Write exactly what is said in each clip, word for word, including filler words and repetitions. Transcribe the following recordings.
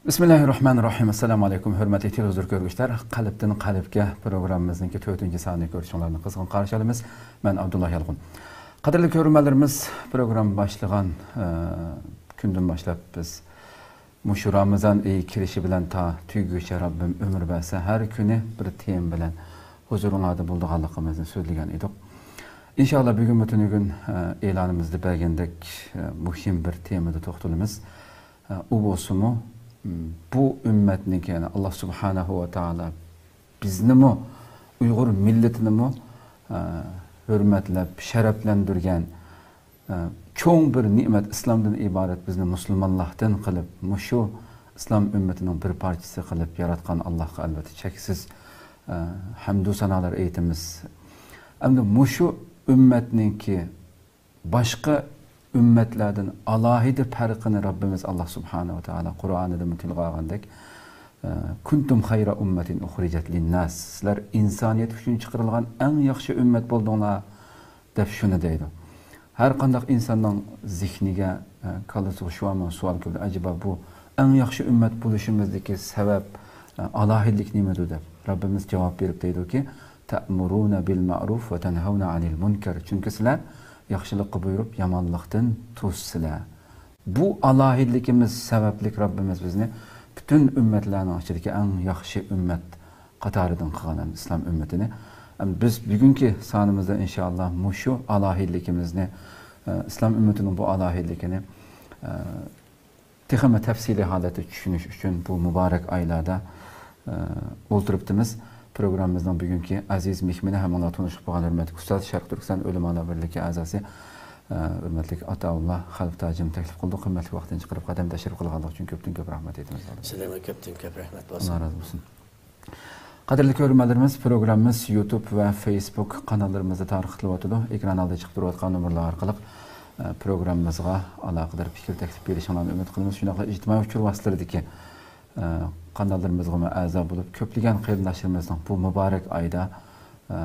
بىسمىللاھىررەھمانىررەھىم. ئەسسالامۇ ئەلەيكۇم، ھۆرمەتلىك تېلېۋىزور كۆرگۈچىلەر. قەلبتىن قەلبكە پروگراممىمىزنىڭكى تۆتىنچى سانىنى كۆرۈشۈڭلارنى قىزغىن قارشى ئالىمىز. مەن ئابدۇللا يالقۇن. قەدىرلىك كۆرۈرمەنلىرىمىز، پروگرامما باشلىغان، ئە، كۈندىن باشلاپ بىز مۇشۇ رامىزان ئېيى كىرىشى بىلەن تا تۈگىگۈچە رەببىم ئۆمۈر بەرسە، ھەر كۈنى بىر تېما بىلەن ھۇزۇرۇڭلاردا بولىدىغانلىقىمىزنى سۆزلىگەن ئىدۇق. ئىنشاللا بۈگۈنمۇ تۈنۈگۈن، ئە، ئېلانىمىزدا بەرگەندەك، ئە، مۇھىم بىر تېمىدا توختىلىمىز. ئە، ئۇ بولسىمۇ، م، بۇ ئۈممەتنىڭكى، يەنى ئاللا سۇبھانەھۇ ۋە تائالا بىزنىمۇ، ئۇيغۇر مىللىتىنىمۇ، ئە، ھۆرمەتلەپ، شەرەپلەندۈرگەن، ئە، چوڭ بىر نېمەت، ئىسلامدىن ئىبارەت بىزنى مۇسۇلمانلاردىن قىلىپ، مۇشۇ ئىسلام ئۈممىتىنىڭ بىر پارچىسى قىلىپ ياراتقان ئاللاھقا ئەلۋەتتە چەكسىز، ئە، ھەمدۇ سانالار ئېيتىمىز. ئەمدى مۇشۇ ئۈممەتنىڭكى باشقا ئۈممەتلەردىن ئالاھىدە پەرقىنى رەببىمىز ئاللا سۇبھانەھۇ ۋە تائالا قۇرئانىدىمۇ تىلغا ئالغاندەك، ئە، «كۇنتۇم خەيرە ئۇممەتىن ئۇخرىجەت لىنناس»، سىلەر ئىنسانىيەت ئۈچۈن چىقىرىلغان ئەڭ ياخشى ئۈممەت بولدۇڭلار، دەپ شۇنى دەيدۇ. ھەر قانداق ئىنساننىڭ زېھنىگە، ئە، كاللىسىغا شۇ ھامان سوئال كېلىدۇ، ئەجەبا بۇ ئەڭ ياخشى ئۈممەت بولۇشىمىزدىكى سەۋەب، ئە، ئالاھىدىلىك نېمىدۇ دەپ. رەببىمىز جاۋاب بېرىپ دەيدۇكى، «تەئمۇرۇنە بىل مەئرۇف ۋە تەنھەۋنە ئەنىل مۇنكەر»، چۈنكى سىلەر ياخشىلىققا بۇيرۇپ، يامانلىقتىن توسىسىلەر. بۇ ئالاھىدىلىكىمىز سەۋەبلىك رەببىمىز بىزنى پۈتۈن ئۈممەتلەرنىڭ ئىچىدىكى ئەڭ ياخشى ئۈممەت قاتارىدىن قىلغان ئەمدى ئىسلام ئۈممىتىنى. ئەمدى بىز بۈگۈنكى سانىمىزدا ئىنشائاللا مۇشۇ ئالاھىدىلىكىمىزنى، ئە، ئىسلام ئۈممىتىنىڭ بۇ ئالاھىدىلىكىنى، ئە، تېخىمۇ تەپسىلىي ھالەتتە چۈشىنىش ئۈچۈن بۇ مۇبارەك ئايلاردا، ئە، ئولتۇرۇپتىمىز. پروگراممىمىزنىڭ بۈگۈنكى ئەزىز مېھمىنى ھەم ئۇنىڭ تونۇشلۇق بولغان ھۆرمەتلىك ئۇستاز، شەرقىي تۈركىستان ئۆلىمالار بىرلىكى ئەزاسى، ئە، ھۆرمەتلىك ئاتاۋۇللا خەلىپ تاجىمنى تەكلىپ قىلدۇق. قىممەتلىك ۋاقتىنى چىقىرىپ قەدەم تەشرىپ قىلغانلىقى ئۈچۈن كۆپتىن كۆپ رەھمەت ئېيتىمىز. سىلەرگە كۆپتىن كۆپ رەھمەت بولسۇن. ئاللا رازى بولسۇن. قەدىرلىك كۆرۈرمەنلىرىمىز، پروگراممىمىز يۇتۇب ۋە فېيسبۇك قاناللىرىمىزدا تارقىتىلىۋاتىدۇ. ئېكران ئالدىدا چىقىپ تۇرۇۋاتقان نومۇرلار ئارقىلىق، ئە، پروگراممىمىزغا ئالاقىدار پىكىر، تەكلىپ بېرىشىڭلارنى ئۈمىد قىلىمىز. شۇنداقلا ئىجتىمائىي ئۇچۇر ۋاسىتىلىرىدىكى، ئە، قاناللىرىمىزغىمۇ ئەزا بولۇپ، كۆپلىگەن قېرىنداشلىرىمىزنىڭ بۇ مۇبارەك ئايدا، ئە،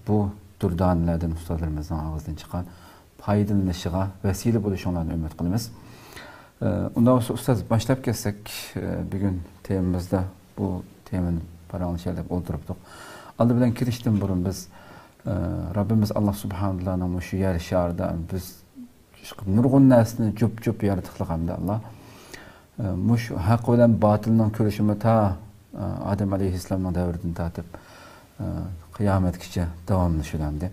بۇ دۇردانىلەردىن، ئۇستازلىرىمىزنىڭ ئاغزىدىن چىققان پايدىلىنىشىغا ۋەسىلە بولۇشۇڭلارنى ئۈمىد قىلىمىز. ئە، ئۇنداق بولسا، ئۇستاز، باشلاپ كەتسەك، ئە، بۈگۈن تېمىمىزدا بۇ تېمىنى پاراڭلىشايلى دەپ ئولتۇرۇپتۇق. ئالدى بىلەن كىرىشتىن بۇرۇن بىز، ئە، رەببىمىز ئاللا سۇبھانەھۇ ۋە تائالانىڭ مۇشۇ يەر شارىدا بىز نۇرغۇن نەرسىنى جۈپ-جۈپ يارىتىقلىق ئەمدى ئاللا. ئە، مۇشۇ ھەق بىلەن باتىلنىڭ كۈرىشىمۇ تا، ئە، ئادەم ئەلەيھىسسالامنىڭ دەۋرىدىن تارتىپ، ئە، قىيامەتكىچە داۋاملىشىدۇ ئەمدى.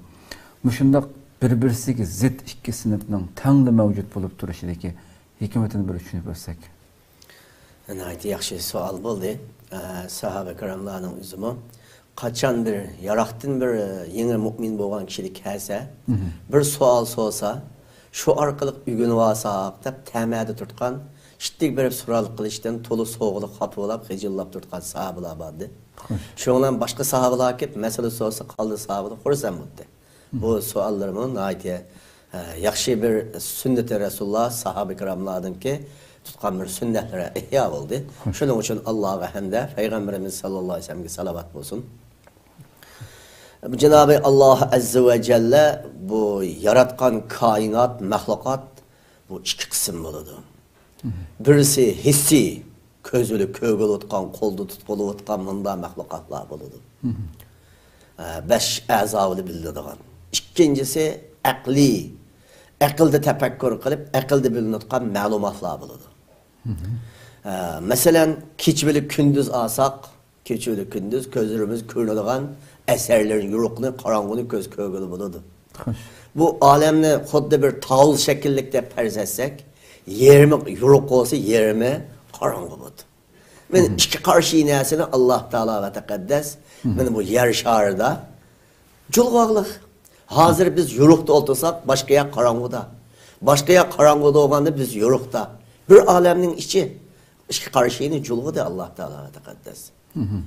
مۇشۇنداق بىر-بىرسىگە زىت ئىككى سىنىپنىڭ تەڭلا مەۋجۇت بولۇپ تۇرۇشىدىكى ھېكمىتىنى بىر چۈشىنىپ ئۆتسەك. ناھايىتى ياخشى سوئال بولدى. ئە، ساھابە كىراملارنىڭ ئۆزىمۇ قاچان بىر ياراقتىن بىر يېڭى مۇئمىن بولغان كىشىلىك كەلسە، مھم، بىر سوئال سورىسا، شۇ ئارقىلىق ئۆگىنىۋالساق دەپ تەمەدە تۇرتقان، ئىتتىك بېرىپ سوئال قىلىشتىن تولا سوغىلىپ، خاپا بولۇپ، خىجىللاپ تۇرتقان ساھابىلار باردى. خوش. شۇنىڭ بىلەن باشقا ساھابىلار كېلىپ، مەسىلە سورىسا، قالدى ساھابىلار خۇرسەن بولدى. بۇ سوئاللىرىمۇ ناھايىتى، ئە، ياخشى بىر سۈننىتى رەسۇلۇللا، ساھابە كىراملاردىنكى تۇتقان بىر سۈننەتلىرى ئىھيا بولدى. خوش. شۇنىڭ ئۈچۈن ئاللاغا ھەمدە پەيغەمبىرىمىز ساللاللاھۇ ئەلەيھى ۋەسەللەمگە سالاۋات بولسۇن. جانابى ئاللاھ ئەززە ۋە جەللە بۇ ياراتقان كائىنات، مەخلۇقات بۇ ئىككى قىسىم بولىدۇ. مھم. بىرسى ھېسسىي، كۆز بىلەن كۆرگىلى بولىدىغان، قولدا تۇتقىلى بولىدىغان مۇنداق مەخلۇقاتلار بولىدۇ. مھم. ئە، بەش ئەزا بىلەن بىلىنىدىغان. ئىككىنچىسى ئەقلىي، ئەقىلدە تەپەككۇر قىلىپ، ئەقىلدە بىلىنىدىغان مەلۇماتلار بولىدۇ. مھم. ئە، مەسىلەن، كېچە بىلەن كۈندۈز ئالساق، كېچە بىلەن كۈندۈز كۆزلىرىمىز كۆرىدىغان ئەسەرلەرنى، يورۇقنى، قاراڭغۇنى كۆز كۆرگىلى بولىدۇ. خوش. بۇ ئالەمنى خۇددى بىر تاۋۇز شەكىللىك دەپ پەرەز ئەتسەك، يېرىمى يورۇق بولسا، يېرىمى قاراڭغۇ بولىدۇ. مانا، مھم، ئىككى قارشى نەرسىنى ئاللاھ تائالا ۋە تەقەددەس، مھم، مانا بۇ يەر شارىدا جۇلغىغلىق. ھازىر بىز يورۇقتا ئولتۇرساق، باشقا يەر قاراڭغۇدا. باشقا يەر قاراڭغۇدا بولغاندا بىز يورۇقتا. بىر ئالەمنىڭ ئىچى ئىككى قارشىنى جۇلغىدى ئاللاھ تائالا ۋە تەقەددەس. مھم.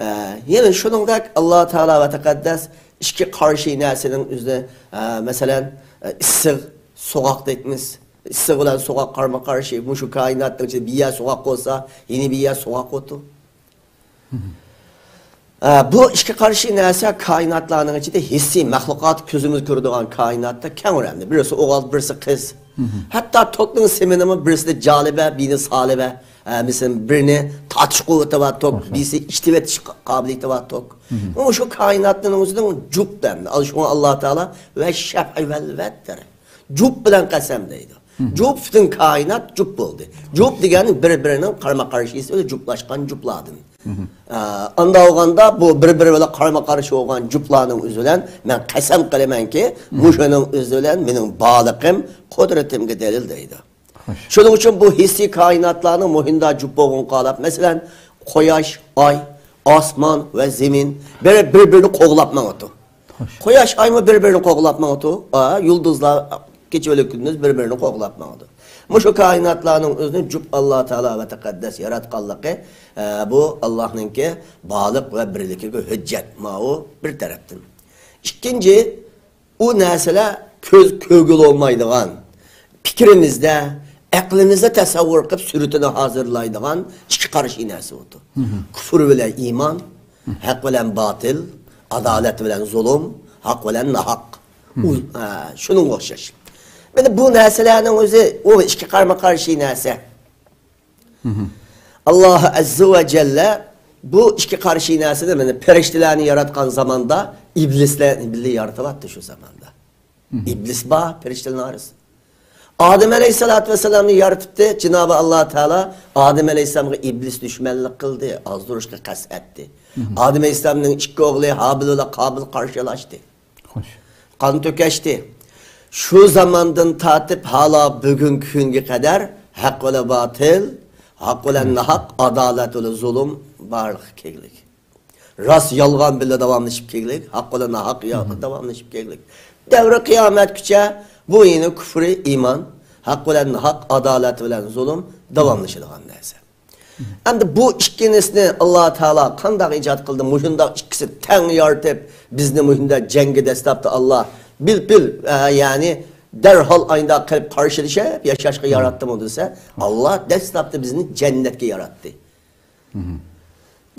ئە، يەنە شۇنىڭدەك ئاللاھ تائالا ۋە تەقەددەس ئىككى قارشى نەرسىنىڭ ئۆزىنى، ئە، مەسىلەن، ئە، ئىسسىق، سوغۇق دەيمىز. ئىسسىق بىلەن سوغۇق قارىمۇ قارشى. مۇشۇ كائىناتنىڭ ئىچىدە بىر يەر سوغۇق بولسا، يەنە بىر يەر سوغۇق بولىدۇ. مھم. ئە، بۇ ئىككى قارشى نەرسە كائىناتلارنىڭ ئىچىدە ھېسسىي مەخلۇقات، كۆزىمىز كۆرىدىغان كائىناتتا كەڭرى ئەمدى. بىرسى ئوغۇل، بىرسى قىز. مھم. ھەتتا توكنىڭ سېمىنىمۇ بىرسىدە جالىبە، بىرىدە سالىبە. ھە، مىسال، بىرنى تارتىش قۇۋۋىتى بار توك، بىرسى ئىشلىتىۋېتىش قابىلىيىتى بار توك. مۇشۇ كائىناتنىڭ ئۆزىنىڭ جۈپ دەمدى. شۇڭا ئاللا تائالا ۋە شەفئى ۋەل ۋەتر. جۈپ بىلەن قەسەم دەيدۇ. جۈپ پۈتۈن كائىنات جۈپ بولدى. جۈپ دېگەن بىر-بىرىنىڭ قارىما-قارشىسى بىلەن جۈپلاشقان جۈپلاردىن. ئە، ئاندا بولغاندا بۇ بىر-بىرى بىلەن قارىما-قارشى بولغان جۈپلارنىڭ ئۆزى بىلەن مەن قەسەم قىلىمەنكى، مۇشۇنىڭ ئۆزى بىلەن مېنىڭ بارلىقىم، قۇدرىتىمگە دەلىل دەيدۇ. شۇنىڭ ئۈچۈن بۇ ھېسسىي كائىناتلارنىڭ مۇھىنداق جۈپ بولغىنىغا قاراپ، مەسىلەن، قۇياش، ئاي، ئاسمان ۋە زېمىن بىر-، بىر-بىرىنى قوغلاپ ماڭىدۇ. قۇياش، ئايمۇ بىر-بىرىنى قوغلاپ ماڭىدۇ. ئا، يۇلدۇزلار كېچە بىلەن كۈندۈز بىر-بىرىنى قوغلاپ ماڭىدۇ. مۇشۇ كائىناتلارنىڭ ئۆزىنى جۈپ ئاللا تائالا ۋە تەقەددەس ياراتقانلىقى، ئە، بۇ ئاللانىڭكى بارلىق ۋە بىرلىكىگە ھۆججەت. ماۋۇ بىر تەرەپتىن. ئىككىنچى، ئۇ نەرسىلەر كۆز كۆرگىلى بولمايدىغان، پىكرىمىزدە، ئەقلىمىزدە تەسەۋۋۇر قىلىپ سۈرىتىنى ھازىرلايدىغان ئىككى قارشى نەرسە بولىدۇ. كۇفر بىلەن ئىمان، ھەق بىلەن باتىل، ئادالەت بىلەن زۇلۇم، ھەق بىلەن ناھەق. ئۇ، ھە، شۇنىڭغا ئوخشاش. مانا بۇ نەرسىلەرنىڭ ئۆزى، ئۇ ئىككى قارما قارشى نەرسە. ئاللا ئەززە ۋە جەللە بۇ ئىككى قارشى نەرسىنى، مانا، پەرىشتىلەرنى ياراتقان زاماندا ئىبلىسلەرنى بىللە يارىتىۋاتتى شۇ زاماندا. ئىبلىس بار پەرىشتىلەرنىڭ ئارىسىدا. ئادەم ئەلەيھىسسالاتۇ ۋەسسالامنى يارىتىپتى. جىنابى ئاللا تائالا ئادەم ئەلەيھىسسالامغا ئىبلىس دۈشمەنلىك قىلدى، ئازدۇرۇشقا قەست ئەتتى. ئادەم ئەلەيھىسسالامنىڭ ئىككى ئوغلى ھابىل بىلەن قابىل قارشىلاشتى. خوش. قان تۆكەشتى. شۇ زاماندىن تارتىپ ھالا بۈگۈنكى كۈنگە قەدەر ھەق بىلەن باتىل، ھەق بىلەن ناھەق، ئادالەت بىلەن زۇلۇم بارلىققا كەلگەن. راست يالغان بىللە داۋاملىشىپ كەلگەن، ھەق بىلەن ناھەق يا-، داۋاملىشىپ كەلگەن. دەۋرى قىيامەتكىچە بۇ يەنە كۇفرى ئىمان، ھەق بىلەن ناھەق، ئادالەت بىلەن زۇلۇم داۋاملىشىدىغان نەرسە. ئەمدى بۇ ئىككىنىسىنى ئاللا تائالا قانداق ئىجاد قىلدى؟ مۇشۇنداق ئىككىسى تەڭ يارىتىپ، بىزنى مۇشۇنداق جەڭگە دەسلەپتە ئاللا بىل-، بىل، ئە، يەنى دەرھال ئاينداق قىلىپ قارشىلىشىپ ياشاشقا ياراتتىمۇ دېسە، ئاللا دەسلەپتە بىزنى جەننەتكە ياراتتى.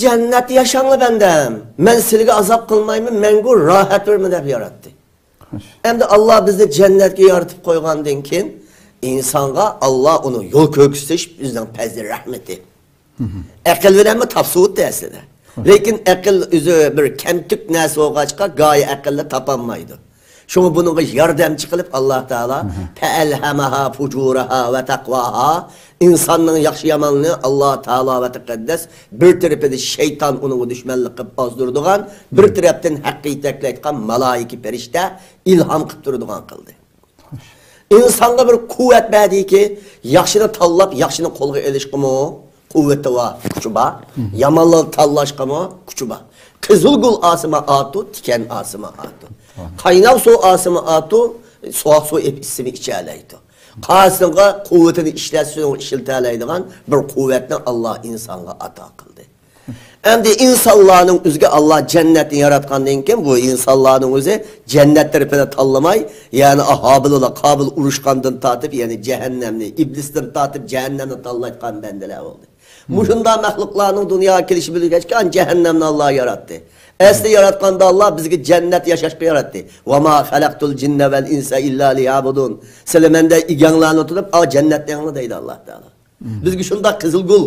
جەننەتتە ياشاڭلار بەندەم، مەن سىلىگە ئازاب قىلمايمەن، مەڭگۈ راھەت بېرىمەن دەپ ياراتتى. خوش. ئەمدى ئاللا بىزنى جەننەتكە يارىتىپ قويغاندىن كېيىن، ئىنسانغا ئاللا ئۇنى يول كۆرسىتىش ئۆزىنىڭ پەزلى رەھمىتى. ئەقىل بىلەنمۇ تاپسا بولاتتى ئەسلىدە. لېكىن ئەقىل ئۆزى بىر كەمتۈك نەرسە بولغاچقا، گايى ئەقىللا تاپالمايدۇ. شۇڭا بۇنىڭغا ياردەمچى قىلىپ، ئاللا تائالا، فەئەلھەمەھا فۇجۇرەھا ۋە تەقۋاھا، ئىنساننىڭ ياخشى يامانلىقىنى ئاللا تائالا ۋە تەقەددەس بىر تەرىپىدە شەيتان ئۇنىڭغا دۈشمەنلىك قىلىپ ئازدۇرىدىغان، بىر تەرەپتىن ھەققە يېتەكلەيدىغان مالايىكە پەرىشتە ئىلھام قىلىپ تۇرىدىغان قىلدى. ئىنسانغا بىر قۇۋۋەت بەردىكى، ياخشىنى تاللاپ، ياخشىنى قولغا ئېلىشقىمۇ قۇۋۋىتى بار، كۈچى بار. يامانلارنى تاللاشقىمۇ كۈچى بار. قىزىل گۈل ئالسىمۇ ئاتۇ، تىكەن ئالسىمۇ ئاتۇ. قايناق سۇ ئالسىمۇ ئاتۇ، سوغۇق سۇ ئېلىپ ئىچسىمۇ ئىچەلەيدۇ. قارىسىغا قۇۋۋىتىنى ئىشلەتسە، ئىشلىتەلەيدىغان بىر قۇۋۋەتنى ئاللا ئىنسانغا ئاتا قىلدى. ئەمدى ئىنسانلارنىڭ ئۆزىگە ئاللا جەننەتنى ياراتقاندىن كېيىن، بۇ ئىنسانلارنىڭ ئۆزى جەننەت تەرىپىنى تاللىماي، يەنى ھابىل بىلەن قابىل ئۇرۇشقاندىن تارتىپ، يەنى جەھەننەمنى، ئىبلىستىن تارتىپ جەھەننەمنى تاللايدىغان بەندىلەر بولدى. مۇشۇنداق مەخلۇقلارنىڭ دۇنياغا كېلىشى بىلەن كەچكەن جەھەننەمنى ئاللا ياراتتى. ئەسلى ياراتقاندا ئاللا بىزگە جەننەت ياشاشقا ياراتتى. ۋەما خەلەقتۇل جىننە ۋەل ئىنسە ئىللا لىيەبۇدۇن. سىلەر مەندە ئىگەڭلارنى تۇتۇپ، ئا، جەننەتنى ئېڭىڭلار دەيدۇ ئاللا تائالا. بىزگە شۇنداق قىزىل گۈل،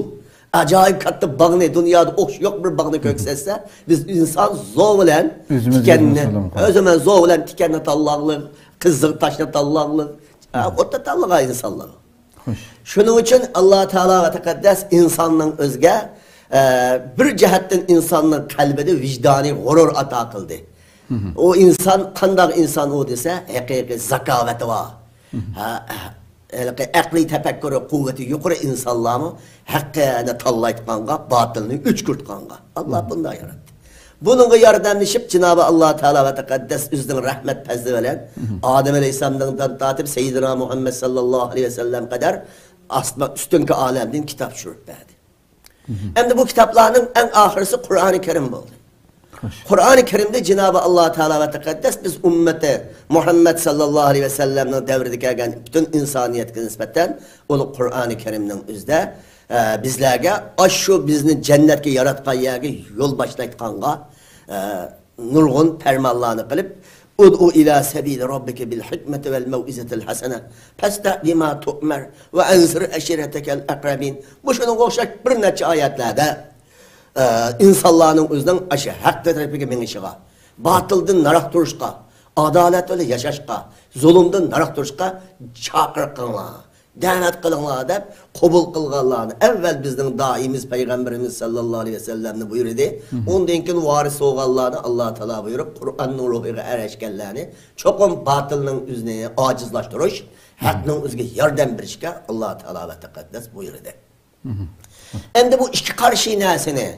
ئاجايىپ كاتتا باغنى، دۇنيادا ئوخشىشى يوق بىر باغنى كۆرسەتسە، بىز ئىنسان زور بىلەن تىكەننى، ئۆزىمىز زور بىلەن تىكەننى تاللاغلىق، قىزىل تاشنى تاللاغلىق، ھە، ئوتتا تاللىغان ئىنسانلار. خوش. شۇنىڭ ئۈچۈن ئاللا تائالا ۋە تەقەددەس ئىنساننىڭ ئۆزىگە، ئە، بىر جەھەتتىن ئىنساننىڭ قەلبىدە ۋىجدانىي غۇرۇر ئاتا قىلدى. ئۇ ئىنسان قانداق ئىنسان ئۇ دېسە، ھەقىقىي زاكاۋىتى بار. ھە، ھېلىقى ئەقلىي تەپەككۇرى قۇۋۋىتى يۇقىرى ئىنسانلارمۇ ھەققىنى تاللايدىغانغا، باتىلنى ئۆچكۈرتىدىغانغا. ئاللا بۇنداق ياراتتى. بۇنىڭغا ياردەملىشىپ، جىنابى ئاللا تائالا ۋە تەقەددەس ئۆزىنىڭ رەھمەت پەزلى بىلەن ئادەم ئەلەيھىسسالامدىن تارتىپ سەييىدىنا مۇھەممەد ساللاللاھۇ ئەلەيھى ۋەسەللەم قەدەر ئاسما-، ئۈستۈنكى ئالەمدىن كىتاب چۈشۈرۈپ بەردى. ئەمدى بۇ كىتابلارنىڭ ئەڭ ئاخىرىسى قۇرئانى كەرىم بولدى. خوش. قۇرئانى كەرىمدە جىنابى ئاللا تائالا ۋە تەقەددەس بىز ئۈممىتى مۇھەممەد ساللاللاھۇ ئەلەيھى ۋەسەللەمنىڭ دەۋرىدە كەلگەن پۈتۈن ئىنسانىيەتكە نىسبەتەن ئۇلۇغ قۇرئانى كەرىمنىڭ ئۆزىدە، ئە، بىزلەرگە ئاشۇ بىزنى جەننەتكە ياراتقان يەرگە يول باشلايدىغانغا، ئە، نۇرغۇن پەرمانلارنى قىلىپ، ادع إلى سبيل ربك بالحكمة والموعظة الحسنة، فاصدع بما تؤمر، وأنذر عشيرتك الأقربين. مۇشۇنىڭغا ئوخشاش بىر نەچچە ئايەتلەردە، ئە، ئىنسانلارنىڭ ئۆزىنىڭ ئاشۇ ھەق تەرىپىگە مېڭىشىغا، باتىلدىن ناراق تۇرۇشقا، ئادالەت بىلەن ياشاشقا، زۇلۇمدىن ناراق تۇرۇشقا چاقىرىق قىلىڭلار، دەۋەت قىلىڭلار دەپ قوبۇل قىلغانلارنى، ئەۋۋەل بىزنىڭ دائىيىمىز پەيغەمبىرىمىز ساللاللاھۇ ئەلەيھى ۋەسەللەمنى بۇيرۇدى. ئۇندىن كېيىن ۋارىس بولغانلارنى ئاللا تائالا بۇيرۇپ، قۇرئاننىڭ روھىغا ئەگەشكەنلەرنى چوقۇم باتىلنىڭ ئۆزىنى ئاجىزلاشتۇرۇش، ھەقنىڭ ئۆزىگە ياردەم بېرىشكە ئاللا تائالا ۋە تەقەددەس بۇيرۇدى. ئەمدى بۇ ئىككى قارشى نەرسىنى،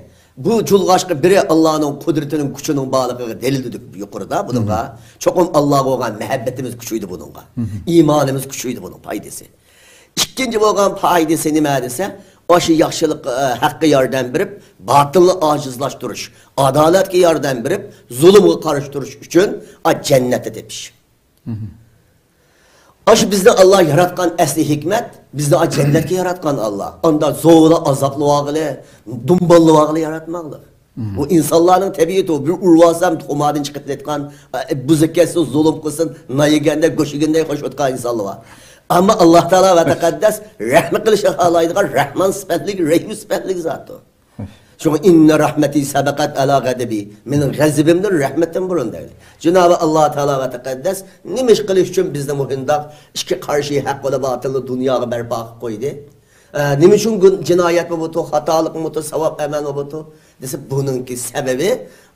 بۇ جۇلغاشقا بىرى ئاللانىڭ قۇدرىتىنىڭ، كۈچىنىڭ بارلىقىغا دەلىل دېدۇق يۇقىرىدا. بۇنىڭغا چوقۇم ئاللاغا بولغان مەھەببىتىمىز كۈچىيىدۇ بۇنىڭغا. ئىمانىمىز كۈچىيىدۇ بۇنىڭ پايدىسى. ئىككىنچى بولغان پايدىسى نېمە دېسە، ئاشۇ ياخشىلىق، ئە، ھەققە ياردەم بېرىپ، باتىلنى ئاجىزلاشتۇرۇش، ئادالەتكە ياردەم بېرىپ، زۇلۇمغا قارشى تۇرۇش ئۈچۈن، ئا، جەننەتنى تېپىش. ئاشۇ بىزنى ئاللا ياراتقان ئەسلى ھېكمەت، بىزنى ئا جەننەتكە ياراتقان ئاللا. ئاندا زورلا ئازابلىۋالغىلى، دۇمباللىۋالغىلى ياراتماغلىق. بۇ ئىنسانلارنىڭ تەبىئىتى، بىر ئۇرۇۋالسام تۇمادىن چىقىپ كېتىدىغان، ئە، بۇزۇپ كەتسە زۇلۇم قىلسۇن، نان يېگەندە گۆش يېگەندەك خوش بولىدىغان ئىنسانلار بار. ئەمما ئاللا تائالا ۋە تەقەددەس رەھمەت قىلىشنى خالايدىغان رەھمان سۈپەتلىك، رەھىم سۈپەتلىك زاتتۇر. شۇڭا، «إن رحمتي سبقت على غضبي»، مېنىڭ غەزىپىمدىن رەھمىتىم بۇرۇن دەيدۇ. جانابى ئاللا تائالا ۋە تەقەددەس نېمە ئىش قىلىش ئۈچۈن بىزنى مۇشۇنداق ئىككى قارشى ھەق بىلەن باتىلنى دۇنياغا بەرپا قىلىپ قويدى؟ ئە، نېمە ئۈچۈن گۇن-، جىنايەتمۇ بۇتۇ، خاتالىقمۇ بۇتۇ، ساۋاب ئەمەلمۇ بۇتۇ دېسە، بۇنىڭكى سەۋەبى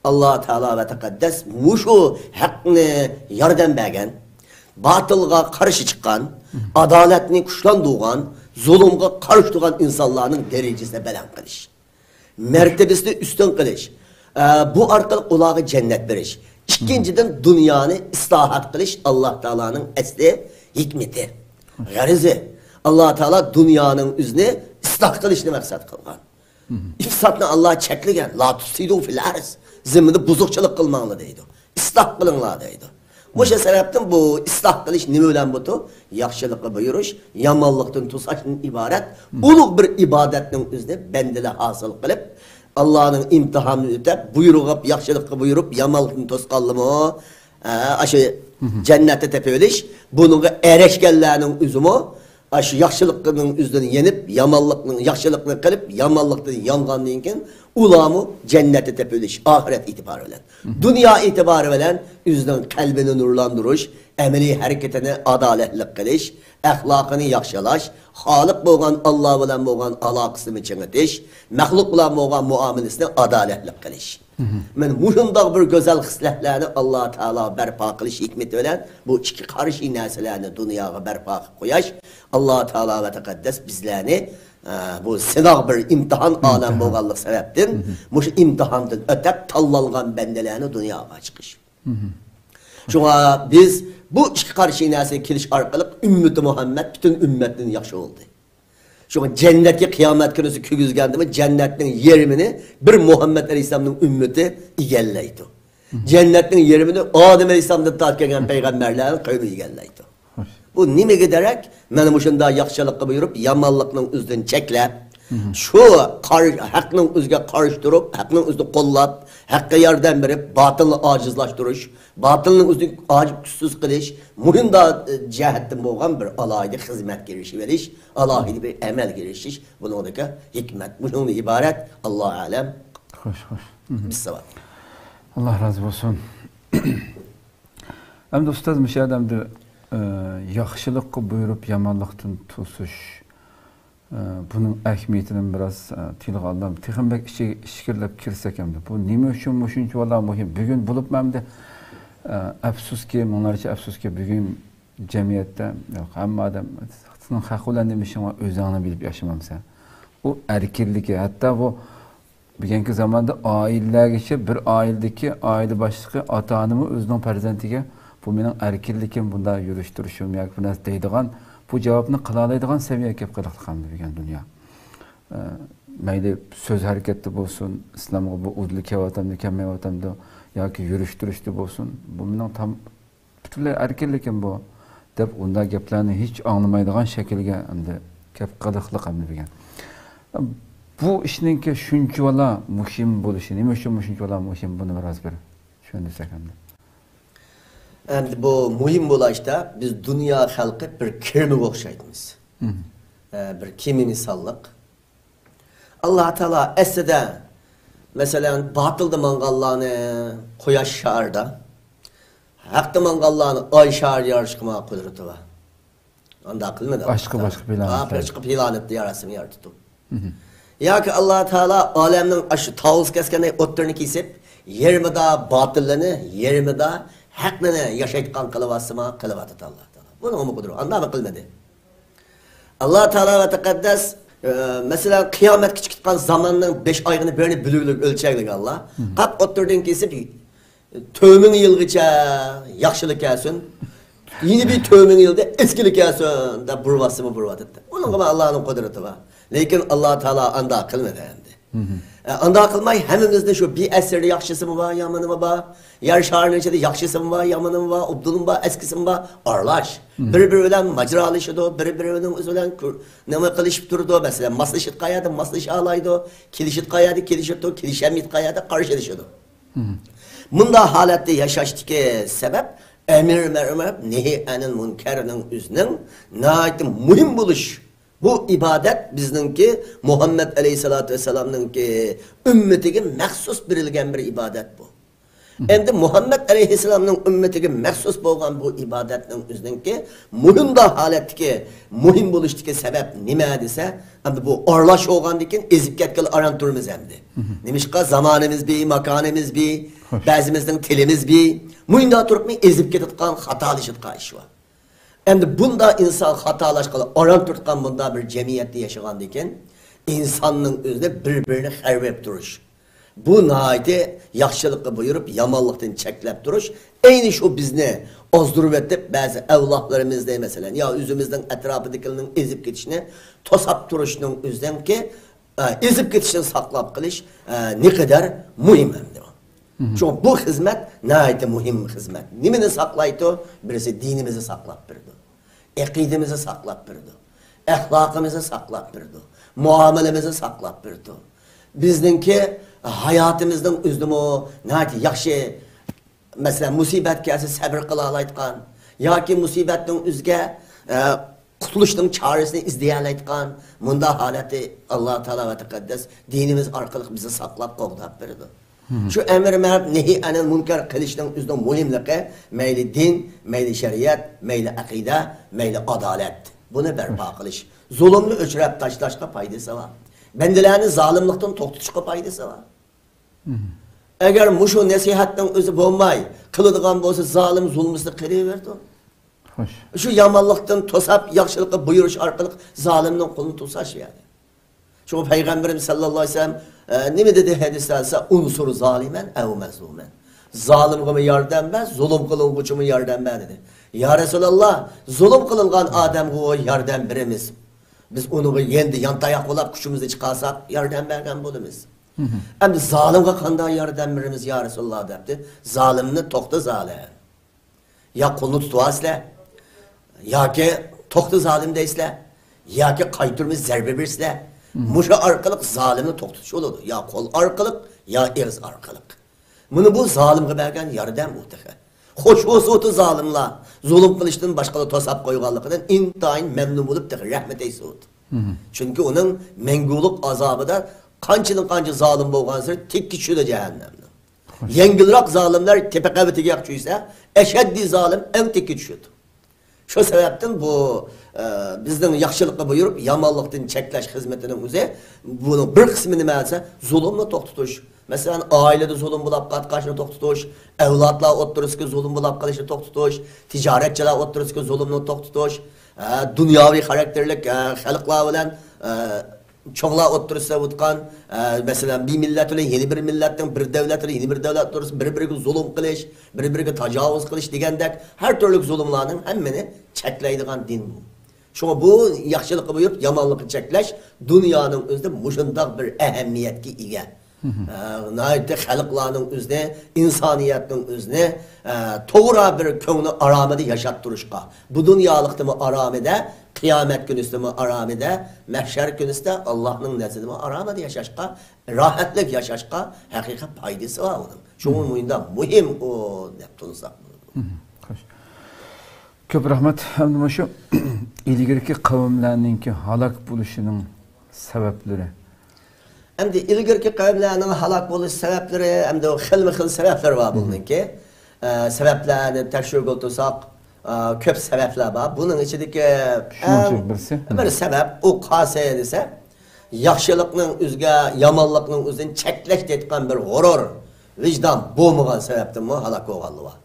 ئاللا تائالا ۋە تەقەددەس مۇشۇ ھەقنى ياردەم بەرگەن، باتىلغا قارشى چىققان، ئادالەتنى كۈچلەندۈرگەن، زۇلۇمغا قارشى تۇرغان ئىنسانلارنىڭ دەرىجىسىنى بەلەن قىلىش. مەرتىۋىسىنى ئۈستۈن قىلىش، ئە، بۇ ئارقىلىق ئۇلارغا جەننەت بېرىش. ئىككىنچىدىن، دۇنيانى ئىسلاھات قىلىش ئاللا تائالانىڭ ئەسلى ھېكمىتى، غەرىزى. ئاللا تائالا دۇنيانىڭ ئۆزىنى ئىسلاھ قىلىشنى مەقسەت قىلغان. ئىپسادنى ئاللا چەكلىگەن، «لا تفسدوا في الأرض»، زېمىندا بۇزۇقچىلىق قىلماڭلار دەيدۇ. ئىسلاھ قىلىڭلار دەيدۇ. مۇشۇ سەۋەبتىن بۇ ئىسلاھ قىلىش نېمە بىلەن بۇتۇ؟ ياخشىلىققا بۇيرۇش، يامانلىقتىن توساشتىن ئىبارەت ئۇلۇغ بىر ئىبادەتنىڭ ئۆزىنى بەندىلەر ھاسىل قىلىپ، ئاللانىڭ ئىمتىھانىنى ئۆتەپ، بۇيرۇغاپ، ياخشىلىققا بۇيرۇپ، يامانلىقتىن توسقانلىمۇ، ئە، ئاشۇ جەننەتنى تېپىۋېلىش، بۇنىڭغا ئەرەشكەنلەرنىڭ ئۆزىمۇ ئاشۇ ياخشىلىقنىڭ ئۆزىدىن يېنىپ، يامانلىقنىڭ، ياخشىلىقنى قىلىپ، يامانلىقتىن يانغاندىن كېيىن، ئۇلارمۇ جەننەتنى تېپىۋېلىش، ئاخىرەت ئېتىبارى بىلەن. دۇنيا ئېتىبارى بىلەن ئۆزىنىڭ قەلبىنى نۇرلاندۇرۇش، ئەمەلىي ھەرىكىتىنى ئادالەتلىك قىلىش، ئەخلاقىنى ياخشىلاش، خالىق بولغان ئاللا بىلەن بولغان ئالاقىسىنى چىڭىتىش، مەخلۇق بىلەن بولغان مۇئامىلىسىنى ئادالەتلىك قىلىش. مانا مۇشۇنداق بىر گۈزەل خىسلەتلەرنى ئاللا تائالا بەرپا قىلىش ھېكمىتى بىلەن بۇ ئىككى قارشى نەرسىلەرنى دۇنياغا بەرپا قىلىپ قوياش، ئاللا تائالا ۋە تەقەددەس بىزلەرنى، ئە، بۇ سىناق بىر ئىمتىھان ئالەم بولغانلىق سەۋەبتىن، مۇشۇ ئىمتىھاندىن ئۆتەپ تاللانغان بەندىلەرنى دۇنياغا چىقىش. شۇڭا بىز بۇ ئىككى قارشى نەرسىگە كېلىش ئارقىلىق ئۈممىتى مۇھەممەد پۈتۈن ئۈممەتتىن ياخشى بولدى. شۇڭا جەننەتكە قىيامەت كۈنىسى كىرگۈزگەندىمۇ جەننەتنىڭ يېرىمىنى بىر مۇھەممەد ئەلەيھىسسالامنىڭ ئۈممىتى ئىگىلەيدۇ. جەننەتنىڭ يېرىمىنى ئادەم ئەلەيھىسسالامدىن تارتىپ كەلگەن پەيغەمبەرلەرنىڭ قەۋمى ئىگىلەيدۇ. بۇ نېمىگە دېرەك؟ مانا مۇشۇنداق ياخشىلىققا بۇيرۇپ، يامانلىقنىڭ ئۆزىدىن چەكلەپ، شۇ قار-، ھەقنىڭ ئۆزىگە قارشى تۇرۇپ، ھەقنىڭ ئۆزىنى قوللاپ، ھەققە ياردەم بېرىپ، باتىلنى ئاجىزلاشتۇرۇش، باتىلنىڭ ئۆزىنى ئاجىز، كۈچسىز قىلىش، مۇشۇنداق، ئە، جەھەتتىن بولغان بىر ئالاھىدە خىزمەتكە ئېرىشىۋېلىش، ئالاھىدە بىر ئەمەلگە ئېرىشىش، بۇنىڭدىكى ھېكمەت. مۇشۇنىڭدىن ئىبارەت، ئاللاھۇ ئەلەم. خوش، خوش. بىسساۋاب. ئاللا رازى بولسۇن. ئەمدى ئۇستاز، مۇشۇ يەردە ئەمدى، ئە، ياخشىلىققا بۇيرۇپ، يامانلىقتىن توسۇش، ئە، بۇنىڭ ئەھمىيىتىنى بىراز، ئە، تىلغا ئالدىم. تېخىمۇ بەك ئىچى، ئىچكىرىلەپ كىرسەك ئەمدى. بۇ نېمە ئۈچۈن مۇشۇنچىۋالا مۇھىم؟ بۈگۈن بولۇپمۇ ئەمدى، ئە، ئەپسۇسكى، مىڭلارچە ئەپسۇسكى، بۈگۈن جەمئىيەتتە ھەممە ئادەم سېنىڭ ھەق بىلەن نېمە ئىشىڭ بار، ئۆزۈڭنى بىلىپ ياشىمامسەن؟ ئۇ ئەركىنلىكى، ھەتتا بۇ بۈگۈنكى زاماندا ئائىلىلەرگىچە بىر ئائىلىدىكى ئائىلە باشلىقى، ئاتا-ئانىمۇ ئۆزىنىڭ پەرزەنتىگە، «بۇ مېنىڭ ئەركىنلىكىم، بۇنداق يۈرۈش-تۇرۇشۇم ياكى بۇ نەرسە» دەيدىغان، بۇ جاۋابنى قىلالايدىغان سەۋىيەگە كەپ قېلىقلىق ئەمدى بۈگۈن دۇنيا. ئە، مەيلى سۆز ھەرىكەتتە بولسۇن، ئىسلامغا بۇ ئۇدۇل كېلىۋاتامدۇ، كەلمەيۋاتامدۇ ياكى يۈرۈش-تۇرۇشتا بولسۇن، بۇ مېنىڭ تام-، پۈتۈنلەي ئەركىنلىكىم بۇ، دەپ ئۇنداق گەپلەرنى ھېچ ئاڭلىمايدىغان شەكىلگە ئەمدى كەپ قېلىقلىق ئەمدى بۈگۈن. بۇ ئىشنىڭكى شۇنچىۋالا مۇھىم بولۇشى، نېمە ئۈچۈن مۇشۇنچىۋالا مۇھىم، بۇنى بىراز بىر چۈشەندۈرسەك ئەمدى. ئەمدى بۇ مۇھىم بولۇشتا بىز دۇنيا خەلقى بىر كېمىگە ئوخشايمىز. ئە، بىر كېمە مىساللىق. ئاللا تائالا ئەسلىدە، مەسىلەن، باتىلدا ماڭغانلارنى قۇياش شارىدا، ھەقتە ماڭغانلارنى ئاي شارىدا يارىتىشقا قۇدرىتى بار. ئانداق قىلمىدى. باشقا، باشقا پلانېتتا. باشقا پلانېتتا ياراتسىمۇ يارىتىدۇ. ياكى ئاللا تائالا ئالەمنىڭ ئاشۇ تاۋۇز كەسكەندەك ئوتتۇرىنى كېسىپ، يېرىمىدا باتىللىنى، يېرىمىدا ھەقنى ياشايدىغان قىلىۋاتسىمۇ قىلىۋاتىدۇ ئاللا تائالا. بۇنىڭغىمۇ قۇدرىتى. ئانداقمۇ قىلمىدى. ئاللا تائالا ۋە تەقەددەس، ئە، مەسىلەن، قىيامەتكىچە كېتىدىغان زاماننىڭ بەش ئايىنى بىرنى بۆلۈۋېلىپ ئۆلچەكلىگەن ئاللا. قاپ ئوتتۇرىدىن كېسىپ، تۆت مىڭ يىلغىچە ياخشىلىق كەلسۇن، يەنە بىر تۆت مىڭ يىلدا ئەسكىلىك كەلسۇن دەپ بۇرۇۋاتسىمۇ بۇرۇۋاتىدۇ. بۇنىڭغا ئاللانىڭ قۇدرىتى بار. لېكىن ئاللا تائالا ئانداق قىلمىدى ئەمدى. ئە، ئانداق قىلماي، ھەممىمىزنى شۇ بىر ئەسىردە ياخشىسىمۇ بار، يامىنىمۇ بار، يەر شارىنىڭ ئىچىدە ياخشىسىمۇ بار، يامىنىمۇ بار، ئوبدىلىمۇ بار، ئەسكىسىمۇ بار، ئارىلاش. بىر-بىرى بىلەن ماجىرالىشىدۇ، بىر-بىرىنىڭ ئۆزى بىلەن كۆ-، نېمە قىلىشىپ تۇرىدۇ، مەسىلەن، ماسلىشىدىغان يەردە ماسلىشالايدۇ، كېلىشىدىغان يەردە كېلىشىدۇ، كېلىشەلمەيدىغان يەردە قارشىلىشىدۇ. مۇنداق ھالەتتە ياشاشتىكى سەۋەب، ئەمر مەرۇف نەھى ئەنىل مۇنكەرنىڭ ئۆزىنىڭ ناھايىتى مۇھىم بولۇش. بۇ ئىبادەت بىزنىڭكى مۇھەممەد ئەلەيھىسسالاتۇ ۋەسسالامنىڭكى ئۈممىتىگە مەخسۇس بېرىلگەن بىر ئىبادەت بۇ. ئەمدى مۇھەممەد ئەلەيھىسسالامنىڭ ئۈممىتىگە مەخسۇس بولغان بۇ ئىبادەتنىڭ ئۆزىنىڭكى مۇھىمدا ھالەتتىكى، مۇھىم بولۇشتىكى سەۋەب نېمە دېسە، ئەمدى بۇ ئارىلاش بولغاندىن كېيىن ئېزىپ كەتكىلى ئاران تۇرىمىز ئەمدى. نېمىشقا زامانىمىز بىر، ماكانىمىز بىر، بەزىمىزنىڭ تىلىمىز بىر. مۇيۇندا تۇرۇپمۇ ئېزىپ كېتىدىغان، خاتالىشىدىغان ئىش بار. ئەمدى بۇندا ئىنسان خاتالاشقىلى ئاران تۇرتقان بۇندا بىر جەمئىيەتتە ياشىغاندىكىن، ئىنساننىڭ ئۆزىنى بىر-بىرىنى خەۋپ بېرىپ تۇرۇش. بۇ ناھايىتى ياخشىلىققا بۇيرۇپ، يامانلىقتىن چەكلەپ تۇرۇش. ئەينى شۇ بىزنى ئازدۇرۇۋېتىپ، بەزى ئەۋلاھلىرىمىزنى، مەسىلەن، يا ئۆزىمىزنىڭ ئەتراپىدىكىلەرنىڭ ئېزىپ كېتىشىنى توساپ تۇرۇشنىڭ ئۆزىنىڭكى، ئە، ئېزىپ كېتىشتىن ساقلاپ قېلىش، ئە، نېقەدەر مۇھىم ئەمدى. شۇڭا بۇ خىزمەت ناھايىتى مۇھىم خىزمەت. نېمىنى ساقلايدۇ؟ بىرسى دىنىمىزنى ساقلاپ بېرىدۇ. ئەقىدىمىزنى ساقلاپ بېرىدۇ. ئەخلاقىمىزنى ساقلاپ بېرىدۇ. مۇئامىلىمىزنى ساقلاپ بېرىدۇ. بىزنىڭكى ھاياتىمىزنىڭ ئۆزىدىمۇ ناھايىتى ياخشى، مەسىلەن، مۇسىبەت كەلسە سەۋر قىلالايدىغان ياكى مۇسىبەتنىڭ ئۆزىگە، ئە، قۇتۇلۇشنىڭ چارىسىنى ئىزدىيەلەيدىغان مۇنداق ھالەتنى ئاللا تائالا ۋە تەقەددەس دىنىمىز ئارقىلىق بىزنى ساقلاپ، قوغداپ بېرىدۇ. شۇ ئەمر مەرۇپ نەھى ئەنىل مۇنكەر قىلىشنىڭ ئۆزىنىڭ مۇھىملىقى، مەيلى دىن، مەيلى شەرىئەت، مەيلى ئەقىدە، مەيلى ئادالەت. بۇنى بەرپا قىلىش. زۇلۇمنى ئۆچۈرۈپ تاشلاشقا پايدىسى بار. بەندىلەرنى زالىملىقتىن توختىتىشقا پايدىسى بار. ئەگەر مۇشۇ نەسىھەتنىڭ ئۆزى بولماي، قىلىدىغان بولسا، زالىم زۇلمىسىدا قېلىۋېرىدۇ. شۇ يامانلىقتىن توساپ، ياخشىلىققا بۇيرۇش ئارقىلىق زالىمنىڭ قولىنى توساش يەنى. شۇڭا پەيغەمبىرىمىز سەللەللاھۇ ئەلەيھى ۋەسەللەم، ئە، نېمە دېدى ھەدىستە دېسە، «ئۇنسۇر زالىمەن ئەۋ مەزلۇمەن.» زالىمغىمۇ ياردەم بەر، زۇلۇم قىلىنغۇچىمۇ ياردەم بەر دېدى. يا رەسۇلاللا، زۇلۇم قىلىنغان ئادەمگە ياردەم بېرىمىز. بىز ئۇنىڭغا يەندە يانتاياق بولاپ كۈچىمىزنى چىقارساق ياردەم بەرگەن بولىمىز. ئەمدى زالىمغا قانداق ياردەم بېرىمىز يا رەسۇلاللا دەپتۇ. زالىمنى توختا زالىم. يا قولنى تۇتۇۋالىسىلەر، ياكى توختا زالىم دەيسىلەر، ياكى قايتۇرما زەربە بېرىسىلەر. مۇشۇ ئارقىلىق زالىمنى توختىتىش بولىدۇ. يا قول ئارقىلىق، يا ئېغىز ئارقىلىق. مانا بۇ زالىمغا بەرگەن ياردەم ئۇ تېخى. خوش بولسۇن زالىملار، زۇلۇم قىلىشتىن باشقىلار توساپ قويغانلىقىدىن ئىنتايىن مەمنۇن بولۇپ تېخى رەھمەت ئېيتسۇن. چۈنكى ئۇنىڭ مەڭگۈلۈك ئازابىدا قانچىدىن قانچە زالىم بولغانسېرى تېككە چۈشىدۇ جەھەننەمنىڭ. يەڭگىلراق زالىملار تېپە قەۋىتىگە چۈشسە، ئەشەددىي زالىم ئەڭ تېككە چۈشىدۇ. شۇ سەۋەبتىن بۇ، ئە، بىزنىڭ ياخشىلىققا بۇيرۇپ، يامانلىقتىن چەكلەش خىزمىتىنىڭ ئۆزى، بۇنىڭ بىر قىسمى نېمە دېسە، زۇلۇمنى توختىتىش. مەسىلەن، ئائىلىدە زۇلۇم بولاپ قاتقاچنى توختىتىش، ئەۋلادلار ئوتتۇرىسىدىكى زۇلۇم بولاپ قېلىشنى توختىتىش، تىجارەتچىلەر ئوتتۇرىسىدىكى زۇلۇمنى توختىتىش، ھە، دۇنياۋى خاراكتېرلىك، ھە، خەلقلەر بىلەن، ھە، چوڭلار ئوتتۇرىسىدا ئۆتكەن، ئە، مەسىلەن، بىر مىللەت بىلەن يەنە بىر مىللەتنىڭ، بىر دەۋلەت بىلەن يەنە بىر دەۋلەت ئوتتۇرىسىدا بىر-بىرىگە زۇلۇم قىلىش، بىر-بىرىگە تاجاۋۇز قىلىش دېگەندەك ھەر تۈرلۈك زۇلۇملارنىڭ ھەممىنى چەكلەيدىغان دىن بۇ. شۇڭا بۇ ياخشىلىققا بۇيرۇپ، يامانلىققا چەكلەش دۇنيانىڭ ئۆزىدە مۇشۇنداق بىر ئەھمىيەتكە ئىگە. ئە، ناھايىتى خەلقلەرنىڭ ئۆزىنى، ئىنسانىيەتنىڭ ئۆزىنى، ئە، توغرا بىر كۆڭلى ئارامىدا ياشاپ تۇرۇشقا، بۇ دۇنيالىقتىمۇ ئارامىدە، قىيامەت كۈنىسىدىمۇ ئارامىدە، مەھشەر كۈنىسىدە ئاللاھنىڭ نەزىرىدىمۇ ئارامىدە ياشاشقا، راھەتلىك ياشاشقا ھەقىقىي پايدىسى بار ئۇنىڭ. شۇڭا مۇنداق مۇھىم ئۇ دەپ تونۇساق بولىدۇ. خوش. كۆپ رەھمەت. ئەمدى مۇشۇ ئىلگىرىكى قەۋملەرنىڭكى ھالاك بولۇشىنىڭ سەۋەبلىرى. ئەمدى ئىلگىرىكى قەۋملەرنىڭ ھالاك بولۇش سەۋەبلىرى، ئەمدى ئۇ خىلمۇ خىل سەۋەبلەر بار بۇنىڭكى. ئە، سەۋەبلەرنى تەكشۈرگىلى تۇرساق، ئە، كۆپ سەۋەبلەر بار. بۇنىڭ ئىچىدىكى شۇنىڭ ئەڭ ئىچىدىكى بىرسى. بىر سەۋەب، ئۇ قايسى دېسە، ياخشىلىقنىڭ ئۆزىگە، يامانلىقنىڭ ئۆزىنى چەكلەش دەيدىغان بىر غۇرۇر، ۋىجدان بولمىغان سەۋەبتىنمۇ ھالاك بولغانلار بار.